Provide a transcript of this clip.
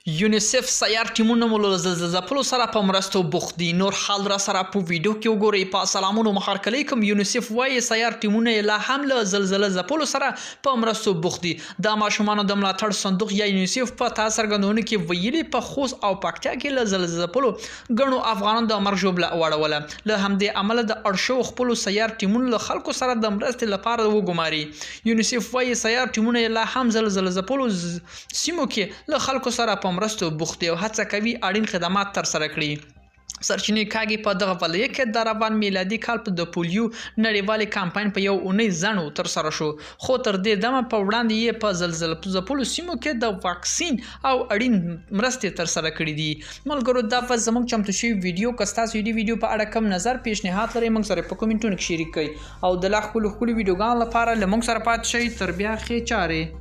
یونیسف سیار ټیمونه مو له زلزله ځپلو سره په مرستو بوخت دي. نور حال را سره په ویډیو کې وګورئ. په سلامونو مهرکلی کوم. یونیسف وایي سیار ټیمونه یې لا هم له زلزله ځپلو سره په مرستو بوخت دي. د ماشومانو د ملاتړ صندوق یا یونیسف په تازه څرګندونو کې ویلي، په خوست او پکتیا کې له زلزله ځپلو ګڼو افغانانو د مرګ ژوبله واړوله، له همدې امله د اړ شوو خپلو سیار ټیمونو له خلکو سره د مرستې لپاره وګماري. یونیسف وایي سیار ټیمونه یې لا هم زلزله ځپلو سیمو کې له خلکو سره په مرستو بوخت دي او هڅه کوي اړین خدمات ترسره کړي. سرچینې کاږي، په دغه ولایت کې د روان میلادي کال د پولیو نړیوالې کمپاین په یو اونۍ ځنډ ترسره شو، خو تر دې دمه په وړاندې یې په زلزله ځپلو سیمو کې د واکسین او اړین مرستې ترسره کړې دي. ملګرو، دا وه زموږ چمتو شوې ویډیو. که ستاسو د دې ویډیو په اړه کوم نظر پیشنهاد لرئ، موږ سره په کومنټونو کې شریک کړئ او د لا ښکلو ښکلو ویډیوګانو لپاره له موږ سره پاتې شئ. تر بیا ښې چارې.